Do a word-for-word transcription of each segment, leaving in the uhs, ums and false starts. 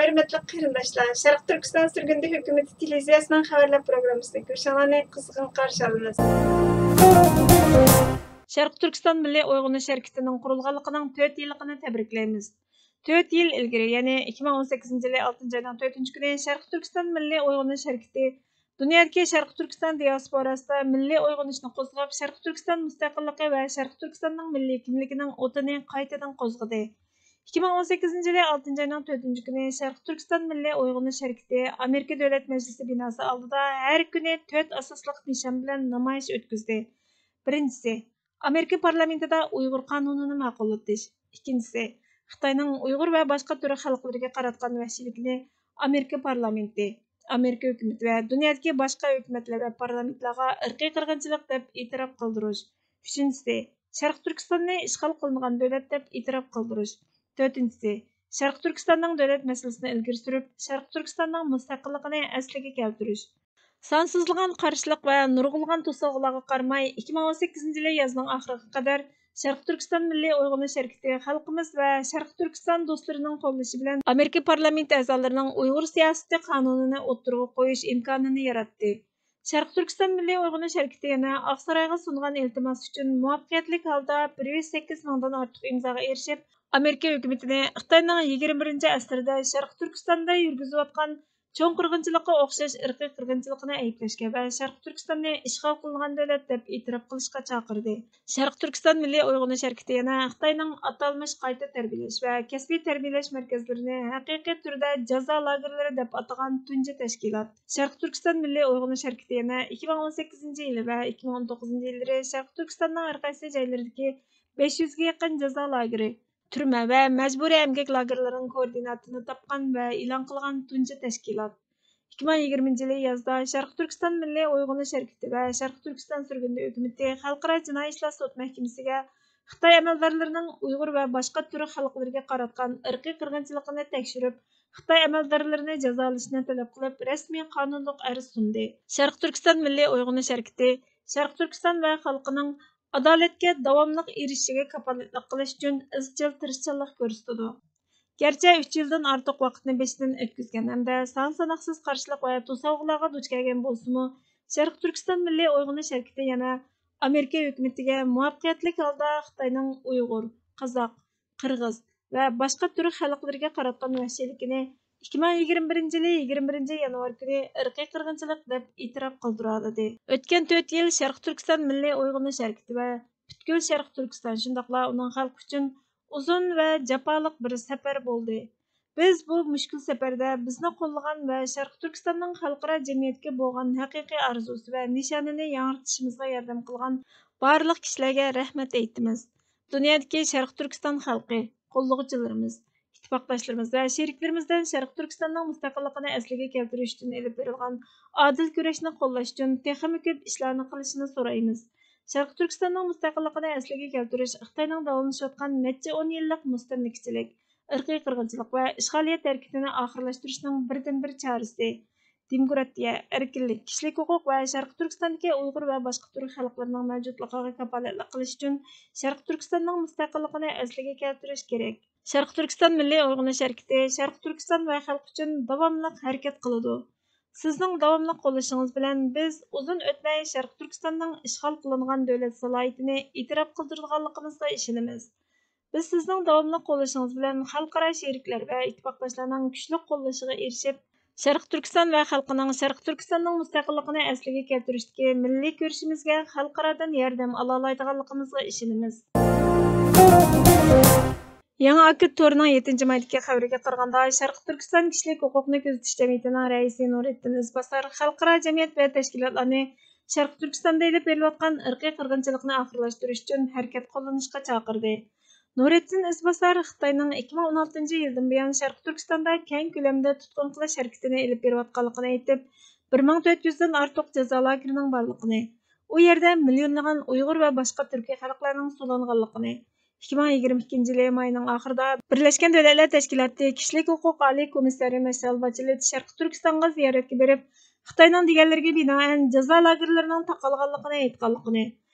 ھۆرمەتلىك قېرىنداشلار، شەرقىي تۈركىستان سۈرگۈندە ھۆكۈمىتى تېلېۋىزىيەسىنىڭ خەۋەرلەر پروگراممىسىدا كۆرۈشۈڭلارنى قىزغىن قارشى ئالىمىز. شەرقىي تۈركىستان مىللىي ئويغىنىش ھەرىكىتىنىڭ قۇرۇلغانلىقىنىڭ تۆت يىللىقىنى تەبرىكلەيمىز. تۆت يىل ئىلگىرى، يەنى ئىككى مىڭ ئون سەككىزىنچى يىلى ئالتىنچى ئاينىڭ تۆتىنچى كۈنى شەرقىي تۈركىستان مىللىي ئويغىنىش ھەرىكىتى دۇنيادىكى شەرقىي تۈركىستان دىياسپوراسىدا مىللىي ئويغىنىشنى قوزغاپ، شەرقىي تۈركىستان مۇستەقىللىقى ۋە شەرقىي تۈركىستاننىڭ مىللىي كىملىكىنىڭ ئوتىنى قايتىدىن قوزغىدى. ئىككى مىڭ ئون سەككىزىنچى يىلى ئالتىنچى ئاينىڭ تۆتىنچى كۈنى شەرقىي تۈركىستان مىللىي ئويغىنىش ھەرىكىتى ئامېرىكا دۆلەت مەجلىسى بىناسى ئالدىدا ھەر كۈنى تۆت ئاساسلىق نىشان بىلەن نامايىش ئۆتكۈزدى. بىرىنچىسى، ئامېرىكا پارلامېنتىدا ئۇيغۇر قانۇنىنى ماقۇللىتىش. ئىككىنچىسى، خىتاينىڭ ئۇيغۇر ۋە باشقا تۈرك خەلقلىرىگە قاراتقان ۋەھشىيلىكىنى ئامېرىكا پارلامېنتى، ئامېرىكا ھۆكۈمىتى ۋە دۇنيادىكى باشقا ھۆكۈمەتلەر ۋە پارلامېنتلارغا ئىرقىي قىرغىنچىلىق دەپ ئېتىراپ قىلدۇرۇش. ئۈچىنچىسى، شەرقىي تۈركىستاننى ئىشغال قىلىنغان دۆلەت دەپ ئېتىراپ قىلدۇرۇش. تۆتىنچىسى، شەرقىي تۈركىستاننىڭ دۆلەت مەسىلىسىنى ئىلگىرى سۈرۈپ، شەرقىي تۈركىستاننىڭ مۇستەقىللىقىنى ئەسلىگە كەلتۈرۈش. سانسىزلىغان قارشىلىق ۋە نۇرغۇنلىغان توسالغۇلارغا قارىماي، ئىككى مىڭ ئون سەككىزىنچى يىلى يازنىڭ ئاخىرىغا قەدەر شەرقىي تۈركىستان مىللىي ئويغىنىش ھەرىكىتى خەلقىمىز ۋە شەرقىي تۈركىستان دوستلىرىنىڭ قوللىشى بىلەن ئامېرىكا پارلامېنت ئەزالىرىنىڭ ئۇيغۇر سىياسىتى قانۇنىنى ئوتتۇرىغا قويۇش ئىمكانىنى ياراتتى. شەرقىي تۈركىستان مىللىي ئويغىنىش ھەرىكىتى يەنە ئاقسارايغا سۇنغان ئىلتىماس ئۈچۈن مۇۋەپپەقىيەتلىك ھالدا بىر يۈز سەككىز مىڭدىن ئارتۇق ئىمزاغا ئېرىشىپ، ئامېرىكا ھۆكۈمىتىنى خىتاينىڭ يىگىرمە بىرىنچى ئەسىردە شەرقىي تۈركىستاندا يۈرگۈزۈۋاتقان چوڭ قىرغىنچىلىققا ئوخشاش ئىرقىي قىرغىنچىلىقىنى ئەيىبلەشكە ۋە شەرقىي تۈركىستاننى ئىشغال قىلىنغان دۆلەت دەپ ئېتىراپ قىلىشقا چاقىردى. شەرقىي تۈركىستان مىللىي ئويغىنىش ھەرىكىتى يەنە خىتاينىڭ ئاتالمىش قايتا تەربىيەلەش ۋە كەسپىي تەربىيەلەش مەركەزلىرىنى ھەقىقىي تۈردە جازا لاگېرلىرى دەپ ئاتىغان تۇنجى تەشكىلات. شەرقىي تۈركىستان مىللىي ئويغىنىش ھەرىكىتى يەنە ئىككى مىڭ ئون سەككىزىنچى يىلى ۋە ئىككى مىڭ ئون توققۇزىنچى يىللىرى شەرقىي تۈركىستاننىڭ ھەر قايسى جايلىرىدىكى بەش يۈزگە يېقىن جازا لاگېرى، تۈرمە ۋە مەجبۇرىي ئەمگەك لاگېرلىرىنىڭ كوئوردىناتىنى تاپقان ۋە ئېلان قىلغان تۇنجى تەشكىلات. ئىككى مىڭ يىگىرمىنچى يىلى يازدا شەرقىي تۈركىستان مىللىي ئويغىنىش ھەرىكىتى ۋە شەرقىي تۈركىستان سۈرگۈندە ھۆكۈمىتى خەلقئارا جىنايى ئىشلار سوت مەھكىمىسىگە خىتاي ئەمەلدارلىرىنىڭ ئۇيغۇر ۋە باشقا تۈرك خەلقلىرىگە قاراتقان ئىرقىي قىرغىنچىلىقىنى تەكشۈرۈپ، خىتاي ئەمەلدارلىرىنى جازالىشىنى تەلەپ قىلىپ، رەسمىي قانۇنلۇق ئەرز سۇندى. شەرقىي تۈركىستان مىللىي ئويغىنىش ھەرىكىتى شەرقىي تۈركىستان ۋە خەلقىنىڭ ئادالەتكە داۋاملىق ئېرىشىشىگە كاپالەتلىك قىلىش ئۈچۈن ئىزچىل تىرىشچانلىق كۆرسىتىدۇ. گەرچە ئۈچ يىلدىن ئارتۇق ۋاقىتنى بېشىدىن ئۆتكۈزگەن ھەمدە سان ساناقسىز قارشىلىق ۋە توسالغۇلارغا دۇچ كەلگەن بولسىمۇ، شەرقىي تۈركىستان مىللىي ئويغىنىش ھەرىكىتى يەنە ئامېرىكا ھۆكۈمىتىگە مۇۋەپپەقىيەتلىك ھالدا خىتاينىڭ ئۇيغۇر، قازاق، قىرغىز ۋە باشقا تۈرك خەلقلىرىگە قاراتقان ۋەھشىيلىكىنى ئىككى مىڭ يىگىرمە بىرىنچى يىلى يىگىرمە بىرىنچى يانۋار كۈنى ئىرقىي قىرغىنچىلىق دەپ ئېتىراپ قىلدۇرالىدى. ئۆتكەن تۆت يىل شەرقىي تۈركىستان مىللىي ئويغىنىش ھەرىكىتى ۋە پۈتكۈل شەرقىي تۈركىستان، شۇنداقلا ئۇنىڭ خەلقى ئۈچۈن ئۇزۇن ۋە جاپالىق بىر سەپەر بولدى. بىز بۇ مۈشكۈل سەپەردە بىزنى قوللىغان ۋە شەرقىي تۈركىستاننىڭ خەلقئارا جەمئىيەتكە بولغان ھەقىقىي ئارزۇسى ۋە نىشانىنى ياڭرىتىشىمىزغا ياردەم قىلغان بارلىق كىشىلەرگە رەھمەت ئېيتىمىز. دۇنيادىكى شەرقىي تۈركىستان خەلقى، قوللىغۇچىلىرىمىز، ئىتتىپاقداشلىرىمىز ۋە شېرىكلىرىمىز بىلەن شەرقىي تۈركىستاننىڭ مۇستەقىللىقىنى ئەسلىگە كەلتۈرۈش ئۈچۈن ئېلىپ بېرىلغان ئادىل كۈرەشنى قوللاش ئۈچۈن تېخىمۇ كۆپ ئىشلارنى قىلىشىنى سورايمىز. شەرقىي تۈركىستاننىڭ مۇستەقىللىقىنى ئەسلىگە كەلتۈرۈش خىتاينىڭ داۋاملىشىۋاتقان نەچچە ئون يىللىق مۇستەملىكىچىلىك، ئىرقىي قىرغىنچىلىق ۋە ئىشغالىيەت ھەرىكىتىنى ئاخىرلاشتۇرۇشنىڭ بىردىنبىر چارىسى. دېموكراتىيە، ئەركىنلىك، كىشىلىك ھوقۇق ۋە شەرقىي تۈركىستاندىكى ئۇيغۇر ۋە باشقا تۈرك خەلقلىرىنىڭ مەۋجۇتلۇقىغا كاپالەتلىك قىلىش ئۈچۈن شەرقىي تۈركىستاننىڭ مۇستەقىللىقىنى ئەسلىگە كەلتۈرۈش كېرەك. شەرقىي تۈركىستان مىللىي ئويغىنىش ھەرىكىتى شەرقىي تۈركىستان ۋە خەلقى ئۈچۈن داۋاملىق ھەرىكەت قىلىدۇ. سىزنىڭ داۋاملىق قوللىشىڭىز بىلەن بىز ئۇزۇن ئۆتمەي شەرقىي تۈركىستاننىڭ ئىشغال قىلىنغان دۆلەت سالاھىيىتىنى ئېتىراپ قىلدۇرىدىغانلىقىمىزغا ئىشىنىمىز. بىز سىزنىڭ داۋاملىق قوللىشىڭىز بىلەن خەلقئارا شېرىكلەر ۋە ئىتتىپاقداشلارنىڭ كۈچلۈك قوللىشىغا ئېرىشىپ، شەرقىي تۈركىستان ۋە خەلقىنىڭ شەرقىي تۈركىستاننىڭ مۇستەقىللىقىنى ئەسلىگە كەلتۈرۈشتىكى مىللىي كۈرىشىمىزگە خەلقئارادىن ياردەم ئالالايدىغانلىقىمىزغا ئىشىنىمىز. يېڭى ئاكىت تورىنىڭ يەتتىنچى مايدىكى خەۋىرىگە قارىغاندا، شەرقىي تۈركىستان كىشىلىك ھوقۇقنى كۆزىتىش جەمئىيىتىنىڭ رەئىسى نۇرىدىن ئىزباسار خەلقئارا جەمئىيەت ۋە تەشكىلاتلارنى شەرقىي تۈركىستاندا ئېلىپ بېرىلىۋاتقان ئىرقىي قىرغىنچىلىقنى ئاخىرلاشتۇرۇش ئۈچۈن ھەرىكەت قوللىنىشقا چاقىردى. نۇرىدىن ئىزباسار خىتاينىڭ ئىككى مىڭ ئون ئالتىنچى يىلدىن بۇيان شەرقىي تۈركىستاندا كەڭ كۆلەمدە تۇتقۇن قىلىش ھەرىكىتىنى ئېلىپ بېرىۋاتقانلىقىنى ئېيتىپ، بىر مىڭ تۆت يۈزدىن ئارتۇق جازا لاگېرىنىڭ بارلىقىنى، ئۇ يەردە مىليونلىغان ئۇيغۇر ۋە باشقا تۈركىي خەلقلەرنىڭ سولانغانلىقىنى، ئىككى مىڭ يىگىرمە ئىككىنچى يىلى ماينىڭ ئاخىرىدا بىرلەشكەن دۆلەتلەر تەشكىلاتى كىشىلىك ھوقۇق ئالىي كومىسسارى مىشېل باچېلېت شەرقىي تۈركىستانغا زىيارەتكە بېرىپ، خىتاينىڭ دېگەنلىرىگە بىنائەن جازا لاگېرلىرىنىڭ تاقالغانلىقىنى ئېيتقانلىقىنى،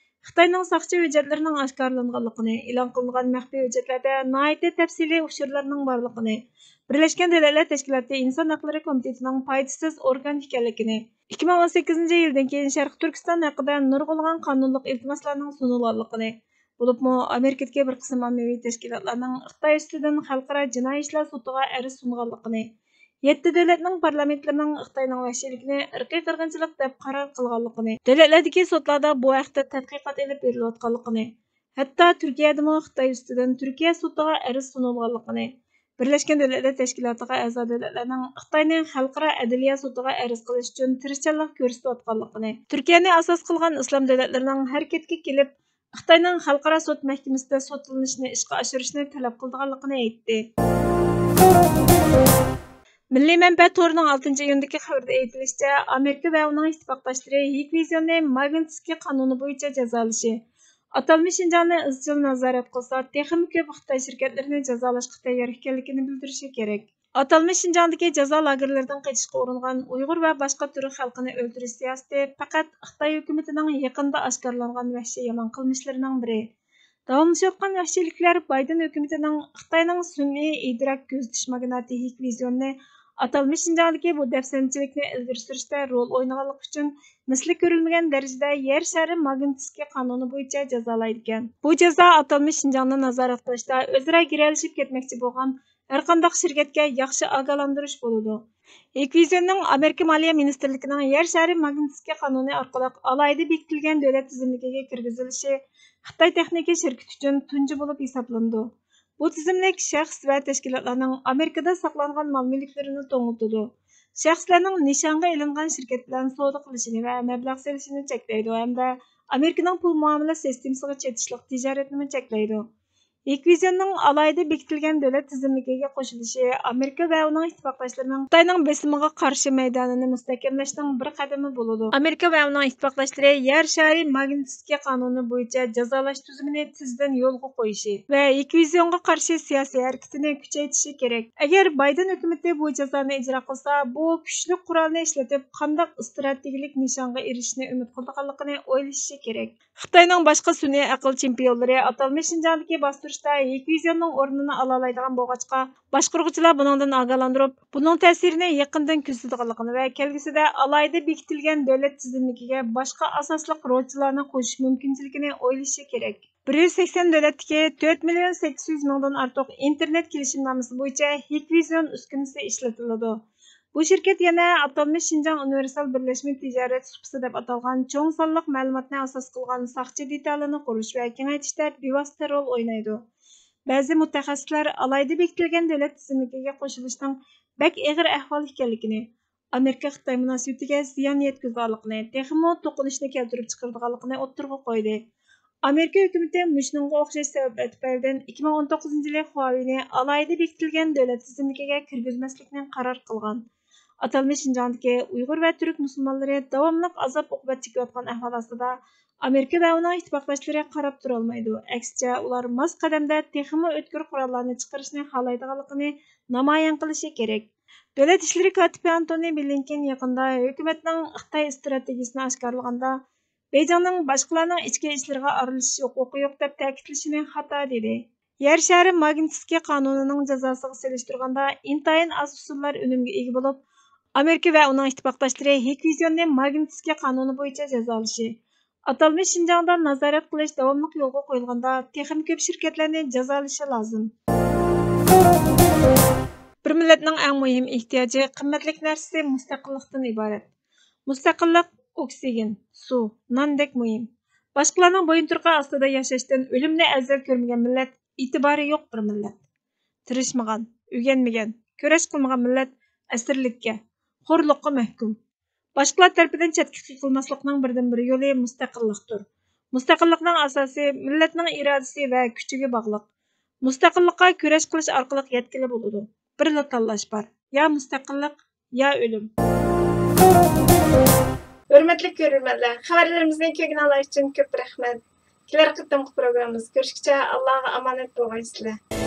خىتاينىڭ ساقچى ھۆججەتلىرىنىڭ ئاشكارىلانغانلىقىنى، ئېلان قىلىنغان مەخپىي ھۆججەتلەردە ناھايىتى تەپسىلىي ئۇچۇرلارنىڭ بارلىقىنى، بىرلەشكەن دۆلەتلەر تەشكىلاتى ئىنسان ھەقلىرى كومىتېتىنىڭ پايدىسىز ئورگان ئىكەنلىكىنى، ئىككى مىڭ ئون سەككىزىنچى يىلدىن كېيىن شەرقىي تۈركىستان ھەققىدە نۇرغۇنلىغان قانۇنلۇق ئىلتىماسلارنىڭ سۇنۇلغانلىقىنى، بولۇپمۇ ئامېرىكىدىكى بىر قىسىم ئاممىۋى تەشكىلاتلارنىڭ خىتاي ئۈستىدىن خەلقئارا جىنايى ئىشلار سوتىغا ئەرز سۇنغانلىقىنى، يەتتە دۆلەتنىڭ پارلامېنتلىرىنىڭ خىتاينىڭ ۋەھشىيلىكىنى ئىرقىي قىرغىنچىلىق دەپ قارار قىلغانلىقىنى، دۆلەتلەردىكى سوتلاردا بۇ ھەقتە تەتقىقات ئېلىپ بېرىلىۋاتقانلىقىنى، ھەتتا تۈركىيەدىمۇ خىتاي ئۈستىدىن تۈركىيە سوتىغا ئەرز سۇنۇلغانلىقىنى، بىرلەشكەن دۆلەتلەر تەشكىلاتىغا ئەزا دۆلەتلەرنىڭ خىتاينى خەلقئارا ئەدلىيە سوتىغا ئەرز قىلىش ئۈچۈن تىرىشچانلىق كۆرسىتىۋاتقانلىقىنى، تۈركىيەنى ئاساس قىلغان ئىسلام دۆلەتلىرىنىڭ ھەرىكەتكە كېلىپ، خىتاينىڭ خەلقئارا سوت مەھكىمىسىدە سوتلىنىشىنى ئىشقا ئاشۇرۇشنى تەلەپ قىلىدىغانلىقىنى ئېيتتى. مىللىي مەنبە تورىنىڭ ئالتىنچى ئىيۇندىكى خەۋىرىدە ئېيتىلىشىچە، ئامېرىكا ۋە ئۇنىڭ ئىتتىپاقداشلىرى ھىگۋىزيوننى ماگنىتسكىي قانۇنى بويىچە جازالىشى، ئاتالمىش شىنجاڭنى ئىزچىل نازارەت قىلسا، تېخىمۇ كۆپ خىتاي شىركەتلىرىنى جازالاشقا تەييار ئىكەنلىكىنى بىلدۈرۈشى كېرەك. ئاتالمىش شىنجاڭدىكى جازا لاگېرلىرىدىن قېچىشقا ئۇرۇنغان ئۇيغۇر ۋە باشقا تۈرك خەلقىنى ئۆلتۈرۈش سىياسىتى پەقەت خىتاي ھۆكۈمىتىنىڭ يېقىندا ئاشكارىلانغان ۋەھشىي يامان قىلمىشلىرىنىڭ بىرى. داۋاملىشىۋاتقان ۋەھشىيلىكلەر بايدېن ھۆكۈمىتىنىڭ خىتاينىڭ سۈنئىي ئىدراك كۆزىتىش ماگناتى ھىگۋىزيوننى ئاتالمىش شىنجاڭدىكى بۇ دەپسەندىچىلىكنى ئىلگىرى سۈرۈشتە رول ئوينىغانلىقى ئۈچۈن مىسلى كۆرۈلمىگەن دەرىجىدە يەر شارى ماگنىتسكىي قانۇنى بويىچە جازالايدىكەن. بۇ جازا ئاتالمىش شىنجاڭنى نازارەت قىلىشتا ئۆزئارا گىرەلىشىپ كەتمەكچى بولغان ھەرقانداق شىركەتكە ياخشى ئاگاھلاندۇرۇش بولىدۇ. ھىگۋىزيوننىڭ ئامېرىكا مالىيە مىنىستىرلىكىنىڭ يەر شارى ماگنىتسكىي قانۇنى ئارقىلىق ئالاھىدە بېكىتىلگەن دۆلەت تىزىملىكىگە كىرگۈزۈلۈشى خىتاي تېخنىكا شىركىتى ئۈچۈن تۇنجى بولۇپ ھېسابلىنىدۇ. بۇ تىزىملىك شەخس ۋە تەشكىلاتلارنىڭ ئامېرىكىدا ساقلانغان مال-مۈلۈكلىرىنى توڭلىتىدۇ. شەخسلەرنىڭ نىشانغا ئېلىنغان شىركەت بىلەن سودا قىلىشىنى ۋە مەبلەغ سېلىشىنى چەكلەيدۇ ھەمدە ئامېرىكىنىڭ پۇل مۇئامىلە سىستېمىسىغا چېتىشلىق تىجارەتنىمۇ چەكلەيدۇ. ھىگۋىزيوننىڭ ئالاھىدە بېكىتىلگەن دۆلەت تىزىملىكىگە قوشۇلۇشى ئامېرىكا ۋە ئۇنىڭ ئىتتىپاقداشلىرىنىڭ خىتاينىڭ بېسىمىغا قارشى مەيدانىنى مۇستەھكەملەشنىڭ بىر قەدىمى بولىدۇ. ئامېرىكا ۋە ئۇنىڭ ئىتتىپاقداشلىرى يەر شارى ماگنىتسكىي قانۇنى بويىچە جازالاش تۈزۈمىنى تېزدىن يولغا قويۇشى ۋە ھىگۋىزيونغا قارشى سىياسىي ھەرىكىتىنى كۈچەيتىشى كېرەك. ئەگەر بايدېن ھۆكۈمىتى بۇ جازانى ئىجرا قىلسا، بۇ كۈچلۈك قورالنى ئىشلىتىپ قانداق ئىستراتېگىيەلىك نىشانغا ئېرىشىشنى ئۈمىد قىلىدىغانلىقىنى ئويلىشىشى كېرەك. خىتاينىڭ باشقا سۈنئىي ئەقىل چېمپىيونلىرى ئاتالمىش شىنجاڭدىكى باستۇرۇشتا ھىگۋىزيوننىڭ ئورنىنى ئالالايدىغان بولغاچقا، باشقۇرغۇچىلار بۇنىڭدىن ئاگاھلاندۇرۇپ، بۇنىڭ تەسىرىنى يېقىندىن كۆزىتىدىغانلىقىنى ۋە كەلگۈسىدە ئالاھىدە بېكىتىلگەن دۆلەت تىزىملىكىگە باشقا ئاساسلىق روچىلارنى قوشۇش مۇمكىنچىلىكىنى ئويلىشىشى كېرەك. بىر يۈز سەكسەن دۆلەتتىكى تۆت مىليون سەككىز يۈز مىڭدىن ئارتۇق ئىنتېرنېت كېلىشىمنامىسى بويىچە ھىگۋىزيون ئۈسكۈنىسى ئىشلىتىلىدۇ. بۇ شىركەت يەنە ئاتالمىش شىنجاڭ ئۇنىۋېرسال بىرلەشمە تىجارەت سۇپىسى دەپ ئاتالغان چوڭ سانلىق مەلۇماتنى ئاساس قىلغان ساقچى دېتالىنى قۇرۇش ۋە كېڭەيتىشتە بىۋاسىتە رول ئوينايدۇ. بەزى مۇتەخەسسىسلەر ئالاھىدە بېكىتىلگەن دۆلەت تىزىملىكىگە قوشۇلۇشنىڭ بەك ئېغىر ئەھۋال ئىكەنلىكىنى، ئامېرىكا-خىتاي مۇناسىۋىتىگە زىيان يەتكۈزىدىغانلىقىنى، تېخىمۇ توقۇنۇشنى كەلتۈرۈپ چىقىرىدىغانلىقىنى ئوتتۇرىغا قويدى. ئامېرىكا ھۆكۈمىتى مۇشۇنىڭغا ئوخشاش سەۋەبلەر تۈپەيلىدىن ئىككى مىڭ ئون توققۇزىنچى يىلى خۇاۋېينى ئالاھىدە بېكىتىلگەن دۆلەت تىزىملىكىگە كىرگۈزمەسلىكنى قارار قىلغان. ئاتالمىش شىنجاڭدىكى ئۇيغۇر ۋە تۈرك مۇسۇلمانلىرى داۋاملىق ئازاب-ئوقۇبەت چېكىۋاتقان ئەھۋال ئاستىدا، ئامېرىكا ۋە ئۇنىڭ ئىتتىپاقداشلىرى قاراپ تۇرالمايدۇ. ئەكسىچە، ئۇلار ماس قەدەمدە تېخىمۇ ئۆتكۈر قوراللارنى چىقىرىشنى خالايدىغانلىقىنى نامايان قىلىشى كېرەك. دۆلەت ئىشلىرى كاتىپى ئانتونى بلىنكېن يېقىندا ھۆكۈمەتنىڭ خىتاي ئىستراتېگىيىسىنى ئاشكارىلىغاندا، بېيجىڭنىڭ باشقىلارنىڭ ئىچكى ئىشلىرىغا ئارىلىشىش ھوقۇقى يوق دەپ تەكىتلىشىنى خاتا دېدى. يەر شارى ماگنىتسكىي قانۇنىنىڭ جازاسىغا سېلىشتۇرغاندا ئىنتايىن ئاز ئۇسۇللار ئۈنۈمگە ئىگە بولۇپ، ئامېرىكا ۋە ئۇنىڭ ئىتتىپاقداشلىرى ھىگۋىزيوننى ماگنىتسكىي قانۇنى بويىچە جازالىشى، ئاتالمىش شىنجاڭدا نازارەت قىلىش داۋاملىق يولغا قويۇلغاندا، تېخىمۇ كۆپ شىركەتلەرنى جازالىشى لازىم. بىر مىللەتنىڭ ئەڭ مۇھىم ئېھتىياجى، قىممەتلىك نەرسىسى مۇستەقىللىقتىن ئىبارەت. مۇستەقىللىق ئوكسىگېن، سۇ، ناندەك مۇھىم. باشقىلارنىڭ بويۇنتۇرۇقى ئاستىدا ياشاشتىن ئۆلۈمنى ئەۋزەل كۆرمىگەن مىللەت ئېتىبارى يوق بىر مىللەت. تىرىشمىغان، ئۆگەنمىگەن، كۈرەش قىلمىغان مىللەت ئەسىرلىككە، خورلۇققا مەھكۇم. باشقىلار تەرىپىدىن چەتكە قېقىلماسلىقنىڭ بىردىنبىر يولى مۇستەقىللىقتۇر. مۇستەقىللىقنىڭ ئاساسى مىللەتنىڭ ئىرادىسى ۋە كۈچىگە باغلىق. مۇستەقىللىققا كۈرەش قىلىش ئارقىلىق يەتكىلى بولىدۇ. بىرلا تاللاش بار، يا مۇستەقىللىق، يا ئۆلۈم. ھۆرمەتلىك كۆرۈرمەنلەر، خەۋەرلىرىمىزنى كۆرگىنىڭلار ئۈچۈن كۆپ رەھمەت. كېلەر قېتىمقى پروگراممىمىزدا كۆرۈشكىچە ئاللاغا ئامانەت بولغايسىلەر.